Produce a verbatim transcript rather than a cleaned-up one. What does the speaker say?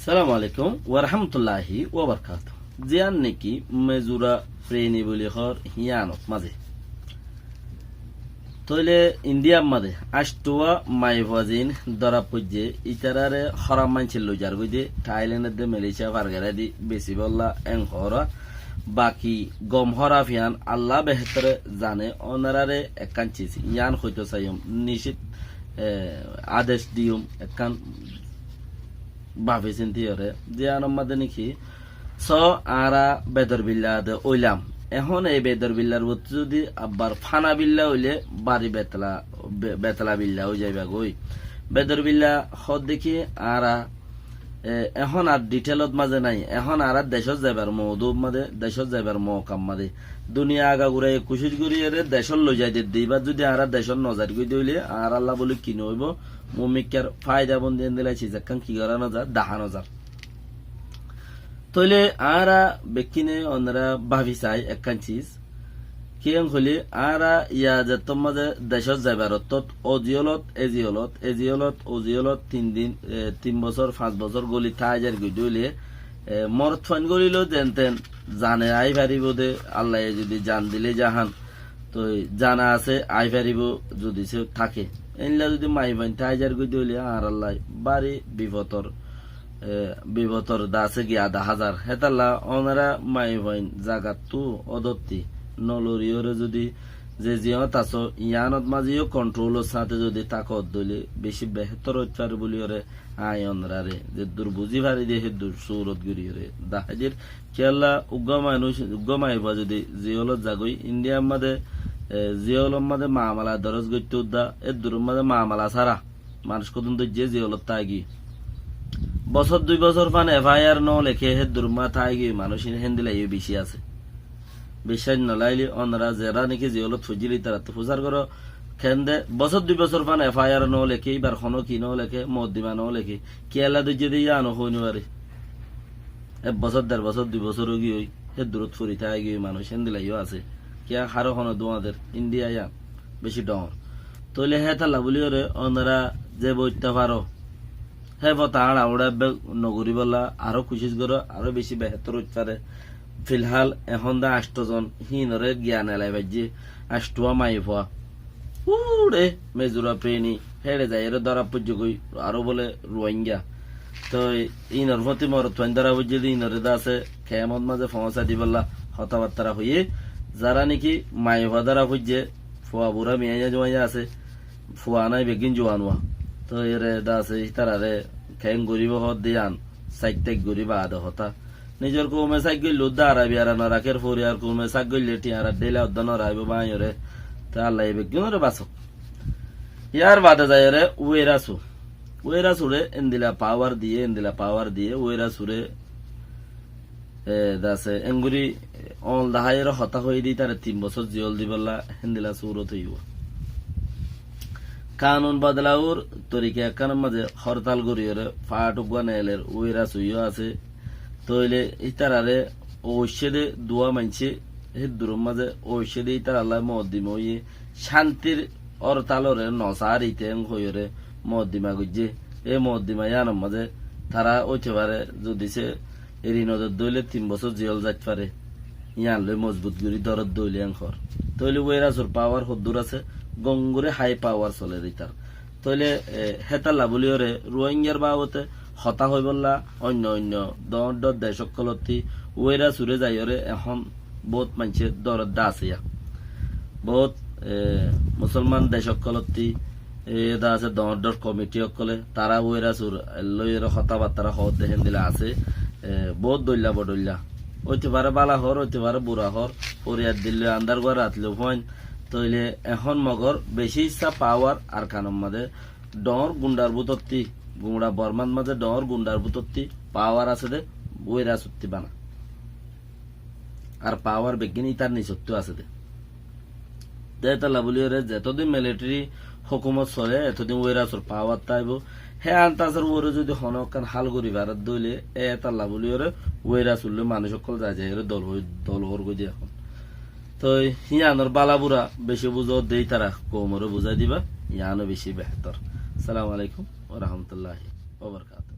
Assalamu alaikum wa rahmatullahi wa barakatuh. Ziyán niki mezura preni buli hoór hiyánot mazé. Tóile Indiyar mazé añcthuwa maifua ziín dóra foijjé, ítarare hóram maincé loizar goidé, Thailand edde Malaysia fargera di besi bolla en hoóra. Baki gom hóra fiyán Allah behétore zane, ónorare ekkán ciz yían hoitó saiyum, nicit, e, adec diyum, ekkán bafi sinti yóre, ziyánor mazé niki, só añára bedor billa de óilam. Ehón ei bedor billar uottú zudi abbar fana billa óile bari betla, be-, betla billa ói zaiba goi. Bedor billa hoódde ki añára, e, ehón ar diteilot mazé nái, ehón añára decót zaibar moudub mazé, decót zaibar moukam mazé. Duniya agagura e kucíc gorí ere decót loizai dedde, ibá zudi añára decót nozair goi de óile añáralla buli ki noóibo, mumikkar fáida bondi endilla ciz ekkán ki gorá nozar, dahá nozar. Tóile añára bekkíne onora bafi sai ekkán ciz. Kiyén hoilé añára ya zettót mazé decót zaibar ottót, oziyólot, eziyólot, eziyólot, oziyólot tin din, e, tin bosór, fañs bosór góli táizar goi de óile, e, morotfuain gólilo zen ten zane aái faribó de, Allaye zudi zan dile zahán, toi zana asé, aái faribó zudi se táke. Éilla zudi maifuain táizar goi de óile añárallai bari bifotor, e, bifotor dase giya dahá zar. Hétalla onora maifuain zagattú ódotti noloriyóre zudi ze ziyót asó, yíanot mazé yó kontrolor sáñte zudi táko de óile beci behétor óit fare buliyóre aññí onorare zeddur buzí fari de héddur surot goríyore dahái dir. Kiyólla uggúa manúic, uggúa maifua zudi ziyólot zagói, Indiyar mazé, e, ziyólor mazé mamala doros goittó udda, éddur mazé mamala sára manúic hodún dóijje ziyólot táigiyói. Bosór dui bosór fán F I R no leké héddur mazé táigiyói manúic héndilla yó beci asé. Biccác no laile onora zera niki ziyólot foijjíl ítarattú fusár goró. Kende bosór dui bosór fán F I R no leké, íbar honó ki no leké, moddima no leké, kiyólla dóijje de yíano hoi no fari. Ek bosór, der bosór, dui bosór ói giyói, héddurot fori táigiyói manúic héndilla yó asé. Kiyá haró honó duañder, Indiya yían beci dhoóñr. Tóile hétalla buliyóre onora ze boitta faro, hé fota añára uçá bek nogoríbolla aró kucíc goró, aró beci behétor óit fare. Filhál ehón de añctho zon híinoré giyan elai faijjé, añcthuwa maifua. Uçé mezura preni héçe zaiyóre dóra foijjé goi, aró bóle Ruáinga. Toi híinor fóti morotfuain dóra foijjé de híinoré de asé kemot mazé foóñsai dibolla hotábattára hoiyé. Zara niki maifua dóra foijjé, fua bura miyaña juwaña asé, fua nái beggín juwan uwa. Toi ére de asé ítararé keén goríbo hoódde yían, saik taik gorí baade hotá. Nizor koume saik goille udda Arabiyara no rakér, foriyar koume saik goille thiañra dhéila udda no raibó báñiyore. Te Allaye beggúnore basók. Yar baade zaiyóre Wérasu. Wérasure endilla pawar diyé, endilla pawar diyé, Wérasure, e, dase engori, e, oñl daháiyore hotá hoiyé de ítare tin bosór ziyól dibolla héndilla surot óibo. Kanun bodolawór torika ekkánor mazé hortal goríyore fath uggúa neeler Wérasu yó asé. Tóile ítararé oiccé de duwa maincé, hédduror mazé oiccé de ítarallá moddima óiye cántir hortaloré nosaári teéng hoiyóre moddima goijjé. É moddima yíanor mazé tará óite fare, zudi se eri nodedde óile tin bosór ziyól zait fare. Yían loi mozbut gorí dóredde óile enkor. Tóile Wérasur pawar hoddúr asé, gom gorí hái pawar soler ítar. Tóile, e, hétalla buliyóre Ruáingar babote hotá hoibólla oinno oinno dhoóñr dhoóñr dec ókkolottí Wérasure zaiyóre ehón bóut maincé dóredde asé yá. Bóut, e, musolman dec ókkolottí, e, de asé dhoóñr dhoóñr komiti ókkole, tará Wérasur loiyóre hotábattára hoódde héndilla asé, e, bóut dhoilla bodhoilla. Óite fare bála hoór, óite fare bura hoór, foriyar dilloi andár gua rat loi fúain, Tóile ehón mogor bicí issá pawar Arkanor mazé dhoóñr gundhar bútottí, gundha Bormár mazé dhoóñr gundhar bútottí pawar asé dé, Wérasuttí bana. Ar pawar beggín ítar nisottú asé dé. Dé hétalla buliyóre zetodin militeri hókumot solé, etodin Wérasur pawar táibo. Hé antasor uore zudi honó ekkán hál gorí faredde óile, é hétalla buliyóre Wérasullói manúic ókkol zai zaiyóre dol hoi, dol ór goi dé ehón. Toi híanor bála bura bicí buzódde ítara koumoré buzái diba, yíano bicí behétor. Assalamu alaikum wa rahmatullahi wa barakatuhu.